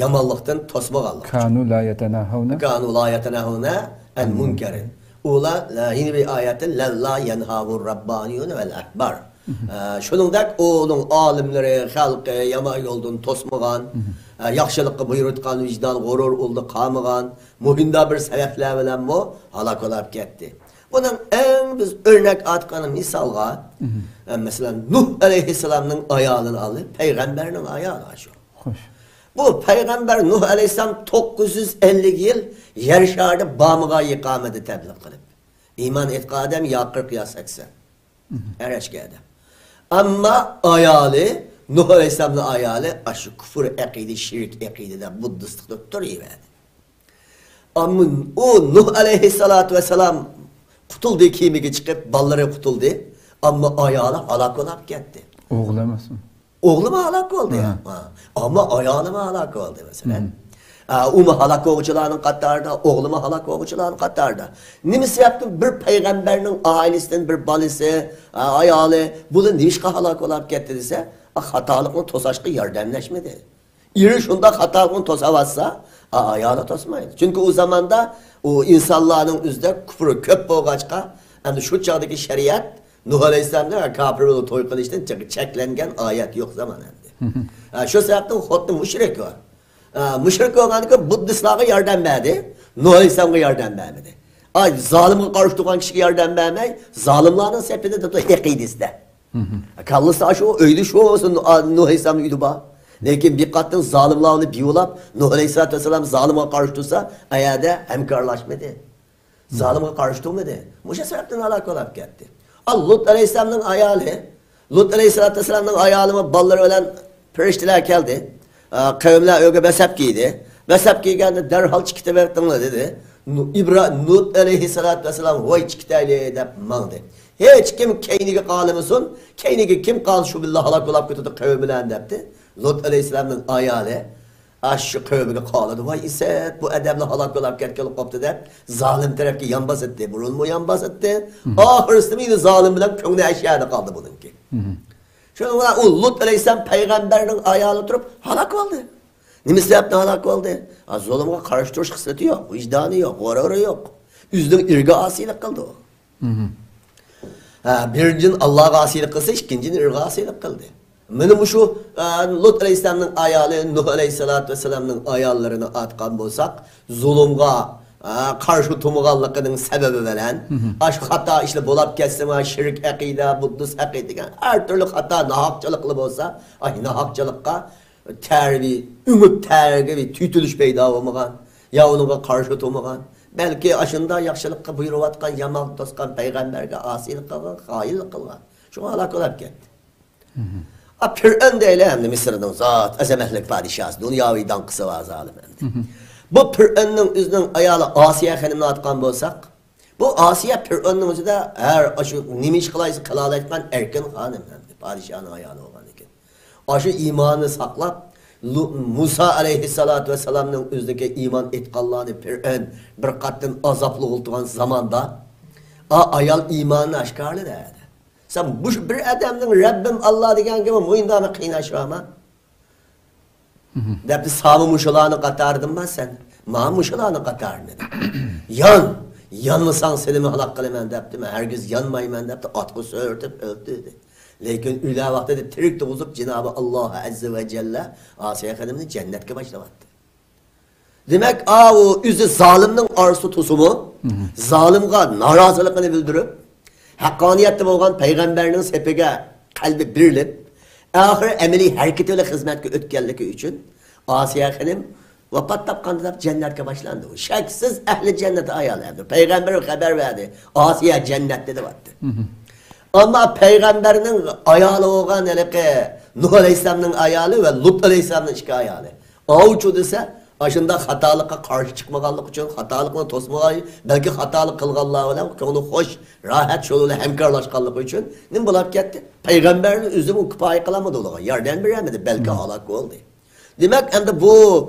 يامانلىقتىن توسمىغانلار. كانۇ لا يەتەناھەۋنە. كانۇ لا يەتەناھەۋنە ئەن مۇنكەرىن. ئۇلار، يەنە بىر ئايەتتە، لەۋلا يەنھاھۇر رەببانىيۇن ۋەل ئەھبار. ئە، شۇنىڭدەك ئۇنىڭ ئالىملىرى، خەلقى يامان يولدىن توسمىغان، ئە، ياخشىلىققا بۇيرۇتقان ۋىجدان، غۇرۇر ئۇلدا قالمىغان، مۇھىندار بىر سەۋەبلەر بىلەنمۇ ھالاك بولاپ كەتتى. بۇنىڭ ئەڭ بىز ئۆرنەك ئاتقان مىسالغا، ئە، مەسىلەن، نۇھ ئەلەيھىسسالامنىڭ ئايالىنى ئالدى، پەيغەمبەرنىڭ ئايالى شۇ. خوش. بۇ پەيغەمبەر نۇھ ئەلەيھىسسالام توققۇز يۈز ئەللىك يىل يەر شارىدا بارمىغان يىقامىدى تەبلىغ قىلىپ. ئىمان ئېيتقان ئادەم يا قىرىق يا سەكسەن. ئەرەشكە ئادەم. ئەمما ئايالى، نۇھ ئەلەيھىسسالامنىڭ ئايالى، ئاشۇ كۇفر ئەقىدە، شىرك ئەقىدىدە، بۇددىستلىقتا تۇرۇۋەردى. ئەمما ئۇ نۇھ ئەلەيھىسسالاتۇ ۋەسسالام قۇتۇلدى، كېمىگە چىقىپ، بالىلىرى قۇتۇلدى. ئەمما ئايالى ھالاك بولاپ كەتتى. ئوغلى ئەمەسمۇ؟ ئوغلىمۇ ھالاك بولدى. ھە. ھە. ئەمما ئايالىمۇ ھالاك بولدى، مەسىلەن. ھە، ئۇمۇ ھالاك بولغۇچىلارنىڭ قاتارىدا، ئوغلىمۇ ھالاك بولغۇچىلارنىڭ قاتارىدا. نېمە سەۋەبتىن بىر پەيغەمبەرنىڭ ئائىلىسىدىن بىر بالىسى، ھە، ئايالى، بۇلار نېمىشقا ھالاك بولاپ كەتتى دېسە، خاتالىقنى توساشقا ياردەملەشمىدى. ئېرى شۇنداق خاتالىقنى توساۋاتسا، ئا-، ئايالى توسمايدۇ. چۈنكى ئۇ زاماندا ئۇ ئىنسانلارنىڭ ئۆزىدە كۇپرى كۆپ بولغاچقا، ئەمدى شۇ چاغدىكى شەرىئەت نۇھ ئەلەيھىسسالامنى كاپىر بىلەن توي قىلىشتىن چەك-، چەكلەنگەن ئايەت يوق زامان ئەمدى. ھە، شۇ سەۋەبتىن خوتۇنى مۇشرىك ئۇ. ئا، مۇشرىك بولغاندىكىن بۇددىستلارغا ياردەم بەردى، نۇھ ئەلەيھىسسالامغا ياردەم بەرمىدى. ئاي، زالىمغا قارشى تۇرغان كىشىگە ياردەم بەرمەي، زالىملارنىڭ سېپىدە دەپتۇ ئەقىدىسىدە. كاللىسى ئاشۇ ئۆيدە شۇ بولسا، نۇ-، ئا، نۇھ ئەلەيھىسسالامنىڭ ئۆيىدە بار. لېكىن بىر قېتىم زالىملار بىلەن بىۋۇلاپ، نۇھ ئەلەيھىسسالاتۇ ۋەسسالام زالىمغا قارشى تۇرسا، ئەيەردە ھەمكارلاشمىدى. زالىمغا قارشى تۇرمىدى. مۇشۇ سەۋەبتىن ھالاك بولاپ كەتتى. ئا، لۇت ئەلەيھىسسالامنىڭ ئايالى، لۇت ئەلەيھىسسالاتۇ ۋەسسالامنىڭ ئايالىمۇ بالىلىرى بىلەن پەرىشتىلەر كەلدى. ئا، قەۋملەر ئۆيگە مەزھەپ كىيدى. مەزھەپ كىيگەندە دەرھال چىقىپ كېتىۋېرىڭلار دېدى. نۇ-، ئىبرا-، لۇت ئەلەيھىسسالاتۇ ۋەسسالام ۋاي چىقىپ كېتەيلى دەپ ماڭدى. ھېچ كىم كەينىگە قالمىسۇن، كەينىگە كىم قالسا شۇ بىللە ھالاك بولاپ كېتىدۇ قەۋمى بىلەن دەپتۇ. لۇت ئەلەيھىسسالامنىڭ ئايالى ئاشۇ قەۋمىگە قالىدۇ. ۋاي ئىسەت، بۇ ئادەملا ھالاك بولاپ كەتكىلى قوپتى دەپ زالىم تەرەپكە يان باساتتى، بۇرۇنمۇ يان باساتتى. ئاخىرسىدا يەنە زالىم بىلەن كۆڭلى ئەشيانى قالدى بۇنىڭكى. شۇنىڭ بىلەن ئۇ لۇت ئەلەيھىسسالام پەيغەمبەرنىڭ ئايالى تۇرۇپ ھالاك بولدى. نېمە سەۋەبتىن ھالاك بولدى؟ ھا، زۇلۇمغا قارشى تۇرۇش خىسلىتى يوق، ۋىجدانى يوق، غۇرۇرى يوق. ئۆزىنىڭ ئېرىگە ئاسىيلىق قىلدى ئۇ. ھە، بىرىنچىدىن ئاللاغا ئاسىيلىق قىلسا، ئىككىنچىدىن ئېرىگە ئاسىيلىق قىلدى. مانا مۇشۇ، ئە، لۇت ئەلەيھىسسالامنىڭ ئايالى، نۇھ ئەلەيھىسسالاتۇ ۋەسسالامنىڭ ئاياللىرىنى ئاتقان بولساق، زۇلۇمغا، ئە، قارشى تۇرمىغانلىقىنىڭ سەۋەبى بىلەن، ئاشۇ خاتا ئىشلار بولاپ كەتسىمۇ، شىرك ئەقىدە، بۇددىست ئەقىدە دېگەن ھەر تۈرلۈك خاتا، ناھەقچىلىقلار بولسا، ئاي، ناھەقچىلىققا تەربىيە، ئۈمىد تەرگىبى، تۈيتۈلۈش پەيدا بولمىغان، يا ئۇنىڭغا قارشى تۇرمىغان، بەلكى ئاشۇنداق ياخشىلىققا بۇيرۇۋاتقان يامان توسقان پەيغەمبەرگە ئاسىيلىق قىلغان، خائىنلىق قىلغان. شۇڭا ھالاك بولاپ كەتتى. ئا، پىرئەن دەيلى ئەمدى مىسىرنىڭ زات ئەزەمەتلىك پادىشاھى، دۇنياۋى داڭقىسى بار زالىم ئەمدى. بۇ پىرئەننىڭ ئۆزىنىڭ ئايالى ئاسىيە خېنىمنى ئاتقان بولساق، بۇ ئاسىيە پىرئەننىڭ ئۆزىدە ھەر ئاشۇ نېمە ئىش قىلايسا قىلالايدىغان ئەركىن خانىم ئەمدى، پادىشاھنىڭ ئايالى بولغاندىكىن. ئاشۇ ئىمانىنى ساقلاپ، لۇ-، مۇسا ئەلەيھىسسالاتۇ ۋەسسالامنىڭ ئۆزىدىكى ئىمان ئېيتقانلارنى پىرئەن بىر قاتتىن ئازابلىغۇلتىغان زاماندا، ئا، ئايال ئىمانىنى ئاشكارىلىدى. سەن مۇشۇ بىر ئادەمنىڭ رەببىم ئاللا دېگەنگىمۇ مۇنداق قىيناش بارمۇ؟ دەپتۇ، ساما مۇشۇلارنىڭ قاتارىدىنما سەن؟ ما مۇشۇلارنىڭ قاتارىدىن. يان! يانمىساڭ سېنىمۇ ھالاك قىلىمەن دەپتۇ. مەن ھەرگىز يانمايمەن دەپتۇ. ئاتقا سۆرىتىپ ئۆلتۈردى. لېكىن ئۆلەر ۋاقتىدا تىرىك تۇرغۇزۇپ، جانابى ئاللا ئەززە ۋە جەللە ئاسىيە خېنىمنى جەننەتكە باشلاۋەتتى. دېمەك، ئاۋۇ ئۆزى زالىمنىڭ ئارىسىدا تۇرسىمۇ، زالىمغا نارازىلىقىنى بىلدۈرۈپ، ھەققانىيەتتە بولغان پەيغەمبەرنىڭ سېپىگە قەلبى بېرىلىپ، ئاخىرى ئەمەلىي ھەرىكىتى بىلەن خىزمەتكە ئۆتكەنلىكى ئۈچۈن ئاسىيە خېنىم ۋاپات تاپقاندا دەپ جەننەتكە باشلاندى. شەكسىز ئەھلى جەننەت ئايالى ئەمدى. پەيغەمبەر خەۋەر بەردى، ئاسىيە جەننەتتە دەۋاتتى. ئەمما پەيغەمبەرنىڭ ئايالى بولغان ھېلىقى نۇھ ئەلەيھىسسالامنىڭ ئايالى ۋە لۇت ئەلەيھىسسالامنىڭ ئىككى ئايالى. ئاۋۇچۇ دېسە، ئاشۇنداق خاتالىققا قارشى چىقمىغانلىقى ئۈچۈن، خاتالىقنى توسمىغان، بەلكى خاتالىق قىلغانلار بىلەن كۆڭلى خوش، راھەت، شۇلار بىلەن ھەمكارلاشقانلىقى ئۈچۈن نېمە بولاپ كەتتى؟ پەيغەمبەرنى ئۆزىمۇ كۇپايە قىلالمىدى ئۇلارغا، ياردەم بېرەلمىدى، بەلكى ھالاك بولدى. دېمەك، ئەمدى بۇ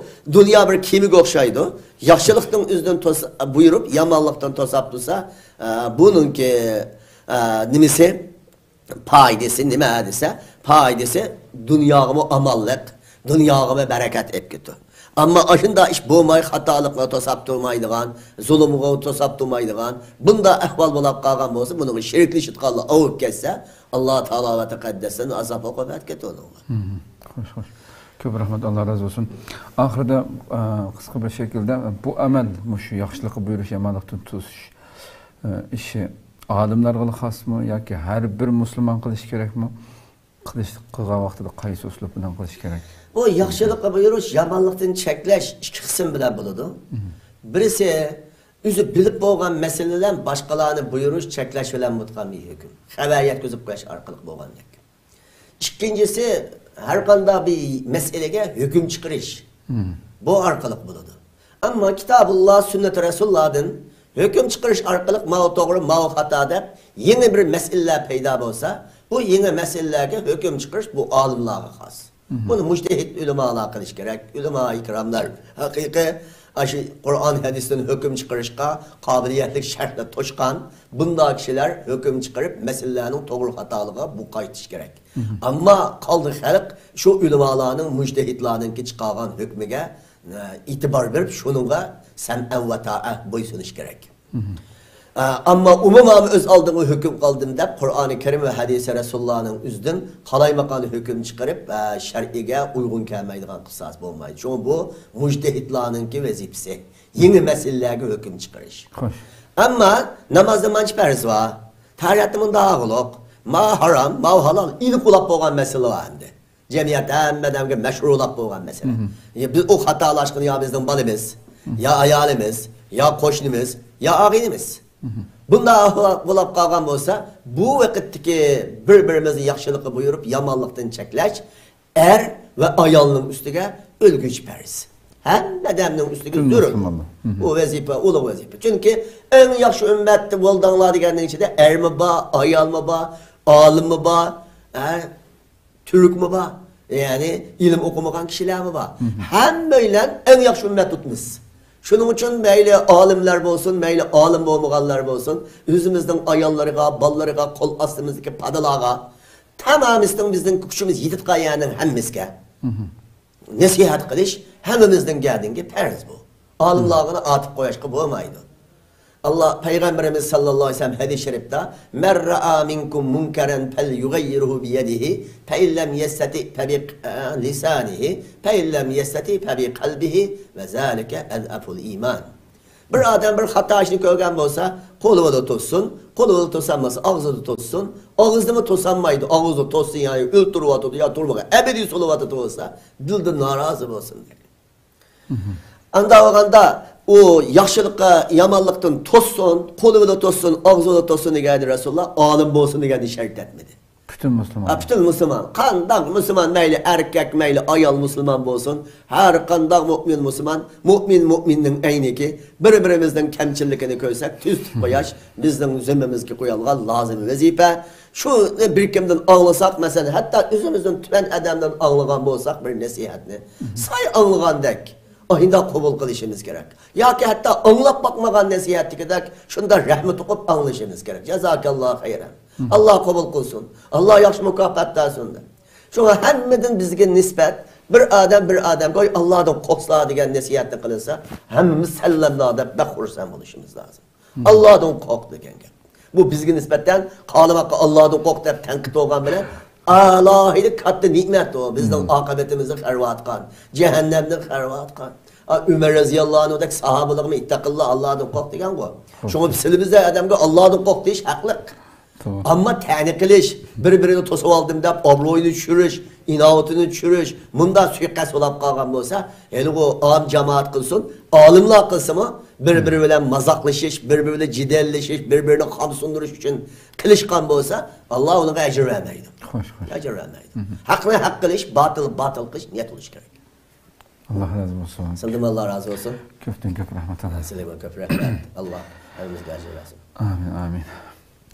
دۇنيا بىر كېمىگە ئوخشايدۇ. ياخشىلىقنىڭ ئۆزىدىن توس-، بۇيرۇپ، يامانلىقتىن توساپ تۇرسا، ئە، بۇنىڭكى، ئە، نېمىسى، پايدىسى نېمە دېسە، پايدىسى دۇنياغىمۇ ئامانلىق، دۇنياغىمۇ بەرىكەت ئېلىپ كېلىدۇ. ئەمما ئاشۇنداق ئىش بولماي، خاتالىققا توساپ تۇرمايدىغان، زۇلۇمغا توساپ تۇرمايدىغان، بۇنداق ئەھۋال بولاپ قالغان بولسا، بۇنىڭغا شېرىكلىشىدىغانلار ئاۋۇپ كەتسە، ئاللا تائالا ۋە تەقەددەسىدىن ئازاب ئوقۇپ ئەتكەن ئۇنىڭغا. مم. خوش، خوش. كۆپ رەھمەت، ئاللا رازى بولسۇن. ئاخىرىدا، ئە، قىسقا بىر شەكىلدە، بۇ ئەمەل، مۇشۇ ياخشىلىققا بۇيرۇش، يامانلىقتىن توسۇش، ئە، ئىشى ئالىملارغىلا خاسمۇ ياكى ھەر بىر مۇسۇلمان قىلىشى كېرەكمۇ؟ قىلىش، قىلغان ۋاقتىدا قايسى ئۇسلۇب بىلەن قىلىش كېرەك؟ بۇ ياخشىلىققا بۇيرۇش، يامانلىقتىن چەكلەش ئىككى قىسىم بىلەن بولىدۇ. مم. بىرسى، ئۆزى بىلىپ بولغان مەسىلە بىلەن باشقىلارنى بۇيرۇش، چەكلەش بىلەن بولىدىغان بىر ھۆكۈم. خەۋەر يەتكۈزۈپ قويۇش ئارقىلىق بولغاندەك. ئىككىنچىسى، ھەر قانداق بىر مەسىلىگە ھۆكۈم چىقىرىش. مم. بۇ ئارقىلىق بولىدۇ. ئەمما كىتابۇللا، سۈننەت رەسۇللاردىن ھۆكۈم چىقىرىش ئارقىلىق ماۋۇ توغرا، ماۋۇ خاتا دەپ يېڭى بىر مەسىلىلەر پەيدا بولسا، بۇ يېڭى مەسىلىلەرگە ھۆكۈم چىقىرىش بۇ ئالىملارغا خاس. مم. بۇنى مۇجتەھىد ئۆلىمالار قىلىش كېرەك. ئۆلىمائى كىراملار ھەقىقىي ئاشۇ قۇرئان ھەدىستىن ھۆكۈم چىقىرىشقا قابىلىيەتلىك شەرتلەر توشقان بۇنداق كىشىلەر ھۆكۈم چىقىرىپ، مەسىلىلەرنىڭ توغرا خاتالىقىغا بۇ قايتىش كېرەك. مم. ئەمما قالدى خەلق شۇ ئۆلىمالارنىڭ، مۇجتەھىدلارنىڭكى چىقارغان ھۆكمىگە، ئە، ئېتىبار بېرىپ، شۇنىڭغا سەمئەن ۋە تائە، بويسۇنۇش كېرەك. مم. ئە، ئەمما ئومۇمەن ئۆز ئالدىڭغا ھۆكۈم قىلدىم دەپ، قۇرئانى كەرىم ۋە ھەدىسى رەسۇلۇللانىڭ ئۆزىدىن قالايمىقان ھۆكۈم چىقىرىپ، ئە، شەرئىگە ئۇيغۇن كەلمەيدىغان قىساس بولمايدۇ. شۇڭا بۇ مۇجتەھىدلارنىڭكى ۋەزىپىسى. يېڭى مەسىلىلەرگە ھۆكۈم چىقىرىش. خوش. ئەمما نامازدا مانچە پەرز بار، تاھارەتتە مۇنداق ئاغلىق، ما ھارام، ما ھالال، ئېنىق بولاپ بولغان مەسىلە بار ئەمدى. جەمئىيەت ھەممە ئادەمگە مەشھۇرلاپ بولغان مەسىلە. مم. يا بىز ئۇ خاتالاشقىنى يا بىزنىڭ بالىمىز، مم، يا ئايالىمىز، يا قوشنىمىز، يا ئاغىنىمىز. مم. بۇنداق ئەھۋال بولاپ قالغان بولسا، بۇ ۋاقىتتىكى بىر-بىرىمىزنى ياخشىلىققا بۇيرۇپ، يامانلىقتىن چەكلەش ئەر ۋە ئايالنىڭ ئۈستىگە ئۆلگۈچە پەرز. ھەممە ئادەمنىڭ ئۈستىگە پۈتۈن زۆرۈر. مۇسۇلمانلار. مم. ئۇ ۋەزىپە، ئۇلۇغ ۋەزىپە. چۈنكى ئەڭ ياخشى ئۈممەتتە بولدۇڭلار دېگەننىڭ ئىچىدە ئەرمۇ بار، ئايالمۇ بار، ئالىممۇ بار، ھە؟ تۈركمۇ بار، يەنى ئىلىم ئوقۇمىغان كىشىلەرمۇ بار. مم. ھەممەيلەن ئەڭ ياخشى ئۈممەت تۇتىمىز. شۇنىڭ ئۈچۈن مەيلى ئالىملار بولسۇن، مەيلى ئالىم بولمىغانلار بولسۇن، ئۆزىمىزنىڭ ئاياللىرىغا، بالىلىرىغا، قول ئاستىمىزدىكى پادىلارغا، تامامىسىنىڭ بىزنىڭ كۈچىمىز يېتىدىغان يەرنىڭ ھەممىسىگە، مم، نەسىھەت قىلىش ھەممىمىزنىڭ گەدىنىگە پەرز بۇ. ئالىملارغىلا ئاتىپ قويۇشقا بولمايدۇ. ئاللا پەيغەمبىرىمىز ساللاللاھۇ ئەلەيھى ۋەسەللەم ھەدىس شەرىپتە، مەن رەئا مىنكۇم مۇنكەرەن فەليۇغەييىرھۇ بىيەدىھى، فەئىن لەم يەستەتىئ فەبىلىسانىھى، فەئىن لەم يەستەتىئ فەبىقەلبىھى، ۋە زالىكە ئەزئەفۇل ئىمان. بىر ئادەم بىر خاتا ئىشنى كۆرگەن بولسا، قولى بىلەن توسسۇن، قولى بىلەن توسالمىسا، ئاغزىدا توسسۇن، ئاغزىدىمۇ توسالمايدۇ، ئاغزىدا توسسۇن، يا ئۆلتۈرۈۋاتىدۇ، يا تۈرمىگە ئەبەدىي سولىۋاتىدۇ بولسا، دىلدىن نارازى بولسۇن دېگەن. ئانداق بولغاندا ئۇ ياخشىلىققا يامانلىقتىن توسسۇن، قولى بىلەن توسسۇن، ئاغزى بىلەن توسسۇن دېگەندە رەسۇلۇللا ئالىم بولسۇن دېگەندە شەرت ئەتمىدى. پۈتۈن مۇسۇلمان. ھە، پۈتۈن مۇسۇلمان. قانداق مۇسۇلمان، مەيلى ئەركەك، مەيلى ئايال مۇسۇلمان بولسۇن، ھەر قانداق مۇئمىن مۇسۇلمان، مۇئمىن مۇئمىننىڭ ئەينىكى، بىر-بىرىمىزنىڭ كەمچىلىكىنى كۆرسەك تۈزىتىپ قويۇش بىزنىڭ زىممىمىزگە قويۇلغان لازىم ۋەزىپە. شۇنى بىر كىمدىن ئاڭلىساق، مەسىلەن، ھەتتا ئۆزىمىزدىن تۆۋەن ئادەمدىن ئاڭلىغان بولساق بىر نەسىھەتنى، ساي ئاڭلىغاندەك، ئاينداق قوبۇل قىلىشىمىز كېرەك. ياكى ھەتتا ئاڭلاپ باقمىغان نەسىھەتتىكىدەك شۇنداق رەھمىتى ئوقۇپ ئاڭلىشىمىز كېرەك. جازاكاللا خەيرەن. ئاللا قوبۇل قىلسۇن. ئاللا ياخشى مۇكاپات بەرسۇن دەپ. شۇڭا ھەممىدىن بىزگە نىسبەت بىر ئادەم بىر ئادەمگە، ۋاي، ئاللادىن قورقسىلا دېگەن نەسىھەتنى قىلىنسا، ھەممىمىز سەللەملا دەپ بەك خۇرسەن بولۇشىمىز لازىم. ئاللادىن قورق دېگەن گەپ. بۇ بىزگە نىسبەتەن قالىماققا ئاللادىن قورق دەپ تەنقىد بولغان بىلەن، ئالاھىدە كاتتا نېمەت ئۇ. بىزنىڭ ئاقىۋىتىمىزنى خارابلاتقان، جەھەننەمنى خارابلاتقان. ئا، ئۆمەر رەزىياللا ئەنھۇدەك ساھابىلىرىمۇ ئىتتەقىللا، ئاللادىن قورق دېگەنغۇ. شۇڭا سىلىمىزدە ئادەمگە ئاللادىن قورق دېيىش ھەقلىق. توغرا. ئەمما تەنە قىلىش، بىر-بىرىنى توسۇۋالدىم دەپ ئابرۇيىنى چۈشۈرۈش، ئىناۋىتىنى چۈشۈرۈش، مۇنداق سۇيىقەست بولاپ قالغان بولسا، ھېلىغۇ ئام جامائەت قىلسۇن، ئالىملار قىلسىمۇ، بىر-بىرى بىلەن مازاقلىشىش، بىر-بىرى بىلەن جېدەللىشىش، بىر-بىرىنى قامسۇندۇرۇش ئۈچۈن قىلىشقان بولسا، ئاللا ئۇنىڭغا ئەجىر بەرمەيدۇ. خوش، خوش. ئەجىر بەرمەيدۇ. ھەقنى ھەق قىلىش، باتىل باتىل قىلىش نىيەت قىلىش كېرەك. ئاللا رازى بولسۇن. سىلدىنمۇ ئاللا رازى بولسۇن. كۆپتىن كۆپ رەھمەت. ئاللا. سىلەرگىمۇ كۆپ رەھمەت. ئاللا ھەممىمىزگە ئەجىر بەرسۇن. ئامىن، ئامىن.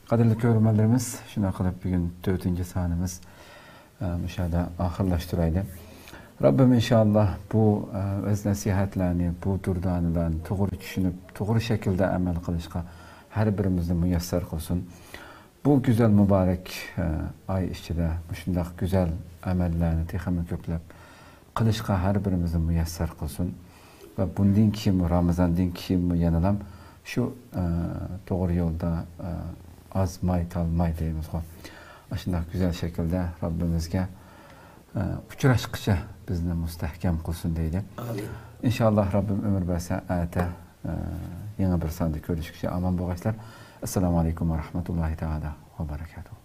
قەدىرلىك كۆرۈرمەنلىرىمىز، شۇنداق قىلىپ بۈگۈن تۆتىنچى سانىمىز، ئە، مۇشۇ يەردە ئاخىرلاشتۇرايلى. رەببىم ئىنشائاللا بۇ، ئە، ۋەز نەسىھەتلەرنى، بۇ دۇردانىلەرنى توغرا چۈشىنىپ، توغرا شەكىلدە ئەمەل قىلىشقا ھەر بىرىمىزنى مۇيەسسەر قىلسۇن. بۇ گۈزەل مۇبارەك، ئە، ئاي ئىچىدە مۇشۇنداق گۈزەل ئەمەللەرنى تېخىمۇ كۆپلەپ قىلىشقا ھەر بىرىمىزنى مۇيەسسەر قىلسۇن. ۋە بۇندىن كېيىنمۇ، رامىزاندىن كېيىنمۇ يەنىلا شۇ، ئە، توغرا يولدا، ئە، ئازماي، تالماي دەيمىزغۇ. ئاشۇنداق گۈزەل شەكىلدە رەببىمىزگە، ئە، ئۇچراشقىچە بىزنى مۇستەھكەم قىلسۇن دەيلى. ئامىن. ئىنشائاللا رەببىم ئۆمۈر بەرسە ئەتە، ئە، يېڭى بىر ساندا كۆرۈشكىچە ئامان بولغايسىلەر. ئەسسالامۇ ئەلەيكۇم ۋە رەھمەتۇللاھى تائالا ۋە بەرەكاتۇھۇ.